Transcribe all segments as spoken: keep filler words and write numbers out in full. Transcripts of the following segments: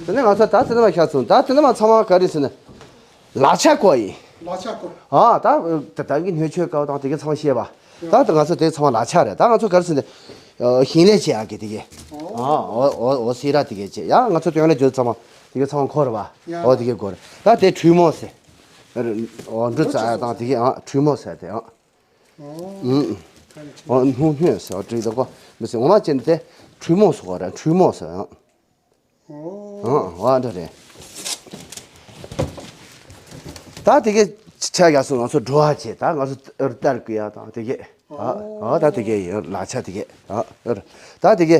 དེ་ནས་ང་ཚོ་ད་དེ་ནས་མ་ཤར་སོང་། ད་དེ་ནས་མ་ཚང་མ་ག་རེ་ཟེར་ན། ལག་ཆ་སྐོར་ཡིན། ལག་ཆ་སྐོར། ཨ་ད་ད་ད་གི་སྣོད་ཆས་སྐབས་དང་དེ་གའི་ཚང་མ་ཤེས་པ། ད་ད་ང་ཚོ་དེ་ཚང་མ་ལག་ཆ་རེད། ད་ང་ཚོ་ག་རེ་ཟེར་ན། ཞིང་ལས་བྱེད་ཡག་གི་དེ་གའི། ཨ་འོ་འོ་འོ་སི་ར་དེ་གའི་བྱེད་ཡ། ང་ཚོ་དོན་ལ་འགྱོ་ཚང་མ་དེ་གའི་ཚང་མ་འཁོར་བ། འོ་དེ་གའི་སྐོར། ད་དེ་འཕྲུལ་མོ་ཟེར། འོ་འབྲུ་བཙག་ཡ་དང་དེ་གའི་ཨ་འཕྲུལ་མོ་ཟེར་དེ་ཨ། ཨོ། ཨུམ། ཁ་ལ་ཆུ། ཨོ་སྣུམ་སྣོད་ཟེར་བ་བྲིས་འདུག་གོ། མི་སྲིད་ངོ་མ་ཅན་དེ་འཕྲུལ་མོ་ཟེར་བ་རེད། འཕྲུལ་མོ་ཟེར་ཨང་། ཨོ། ཨང་། ཨོ་འདྲ་རེད། ད་དེ་གའི་ཆ་ཡག་སོང་། ང་ཚོ་འགྲོ་བ་བྱེད། ད་ང་ཚོ་ལྟར་བསྐུལ་ཡག་དང་དེ་གའི། ཨ་ཨོ། ཨ་ད་དེ་གའི་ཡོད། ལག་ཆ་དེ་གའི། ཨ་ཨོ། ད་དེ་གའི་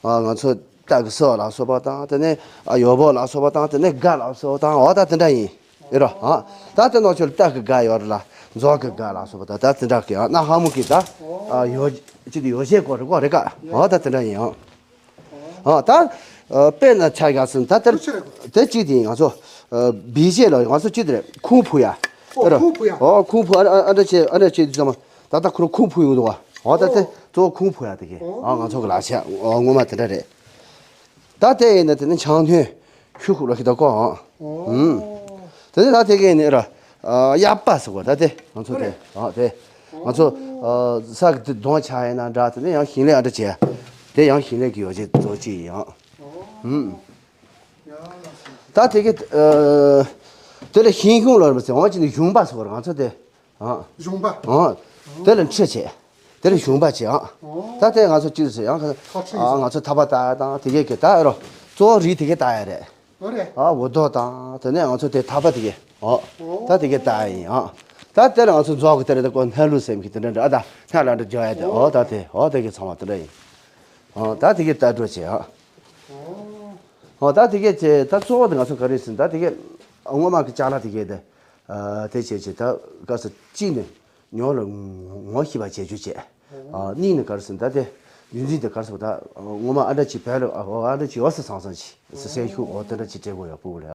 ཨ་ང་ཚོ་སྟག་གི་སོ་ལ་སོགས་པ་དང་། དེ་ནས་ཨ་ཡོ་བོ་ལ་སོགས་པ་དང་། དེ་ནས་སྒ་ལ་སོགས་པ་དང་། ཨོ་ད་དེ་འདྲ་ཡིན། ཨེ་རོ། ཨ་ད་དེ་ནོ་ཆོལ་སྟག་གི་སྒ་ཡོད་རེད་ལ། མཛོ་གི་སྒ་ལ་སོགས་པ་ད་ད་དེ་འདྲ་གི། ཨ་ན་ཧ་མུ་གི་ད་ཨ་ཡོ་ཅི་དེ་ཡོ་བྱད་སྐོར་རེད་གོ། རེད་ག། ཨོ་ད་དེ་འདྲ་ཡིན། ཨ་ཨོ་ད་ཨ་དཔེར་ན་ཆ་ག་ཟིན་ད་དེར། དེ་ཅི་དེ་ང་ཚོ་ཨ་བི་ཤེ་ལ་ང་ཚོ་ཅི་དེ་རེད། ཁུང་ཕུ་ཡ། ཨོ་ཨེ་རོ། ཁུང་ཕུ་ཡ། ཨོ་ཁུང་ཕུ། ཨ་ཨ་འདྲ་ཆེ་ཨ་འདྲ་ཆེ་དུས་ཙམ་ད་ད་ཁོ་རང་ཁུང་ཕུ་ཡོང་འདུག་བ། ཨོ་ད་དེ་ཨོ་གཙོ་བོ་ཁུང་ཕུ་ཡ་དེ་གི། ཨོ་ཨ་ང་ཚོ་གི་ལག་ཆ་ཨོ་ངོ་མ་དེ་འདྲ་རེད། ད་དེ་ཡིན་ན་དེ་ནི་ཆང་ཐུན་ཤུ་ཁུག་ལ་ཁི་ད་གོ། ཨོ། ཨུམ། དེ་ནི་ད་དེ་གའི་ནི་ར། ཨ་གཡག་པ་ཟེར་གོ། ད་དེ་ང་ཚོ་དེ། ཨ་དེ། ང་ཚོ་ཨ་ས་གི་དེ་གདོང་ཆགས་ཡིན་ན་འདྲ། དེ་ནི་ཡང་ཞིང་ལས་ཨ་འདྲ་བྱས། དེ་ཡང་ཞིང་ལས་ཀྱི་ཡོ་བྱད་བཟོ་ཅིག་ཡིན་ཨང་། ཨུམ། ད་དེ་གི་ཨ་དེ་ལ་ཤིང་གཞུང་ལ་ར་མི་ཟེར། འོ་ཅི་ནི་གཞུང་པ་ཟེར་གོ། ང་ཚོ་དེ། ཨ། གཞུང་པ། ཨ། དེ་ལ་འཕྲུལ་བྱེད། དེ་ལ་གཞུང་པ་བྱེད་ཨ། ཨོ། ད་དེ་ང་ཚོ་ཅི་ཟེར་ཡང་ཁ། ཐག་ཆོད་ཨ། ཡིན་ང་ཚོ་ཐག་པ་བཏགས་དང་དེ་གས་ཀྱི་ད་ཨེ་རོ། གཙོ་བོ་རི་དེ་གས་བཏགས་ཡ་རེད། ཨོ་རེད། ཨ་འུ་ཐོག་དང་དེ་ནས་ང་ཚོ་དེ་ཐག་པ་དེ་གས། ཨོ། ཨོ། ད་དེ་གས་བཏགས་ཡ་ཡིན་ཨ། ད་དེ་ལ་ང་ཚོ་མཛོ་གི་དེ་རེད། ད་ཀོ་སྣ་ལུག་སེམས་ཀྱི་དེ་འདྲ་འདྲ་ཨ། ད་སྣ་ལ་འདྲ་འཇོག་ཡ་དེ། ཨོ། ད་དེ་ཨོ་དེ་གས་ཚང་མ་དེ་འདྲ་ཡིན། ཨོ། ད་དེ་གས་ལྟ་འགྲོ་བྱེད་ཨ། ཨོ། ཨོ། ད་དེ་གས་བྱེད། ད་གཙོ་བོ་དེ་ང་ཚོ་ག་རེ་ཟེར་ན། ད་དེ་གས་སྔོན་མ་གི་ཅ་ལག་དེ་གས་དེ། ཨ་དེ་བྱས་བྱས་ད་ག་ས་གཅིག་ནས། ཉོ་ལ་ངོ་ཤེས་པ་བྱེད་རྒྱུ་བྱས། ཨ་གཉིས་ནི་ག་རེ་ཟེར་ན་ད་དེ་རྒྱུན་འཛིན་དེ་ག་རེ་ཟེར་བ་ད་ངོ་མ་ཨ་འདྲ་ཅིག་བོད་ལ་ཨ་ཨ་འདྲ་ཅིག་ཡོད་ས་སང་སང་ཅིག་ཟེར་སེམས་ཤུགས་འོ་དེ་འདྲ་ཅིག་སྤྲད་དགོས་ཡག་པོ་རེད།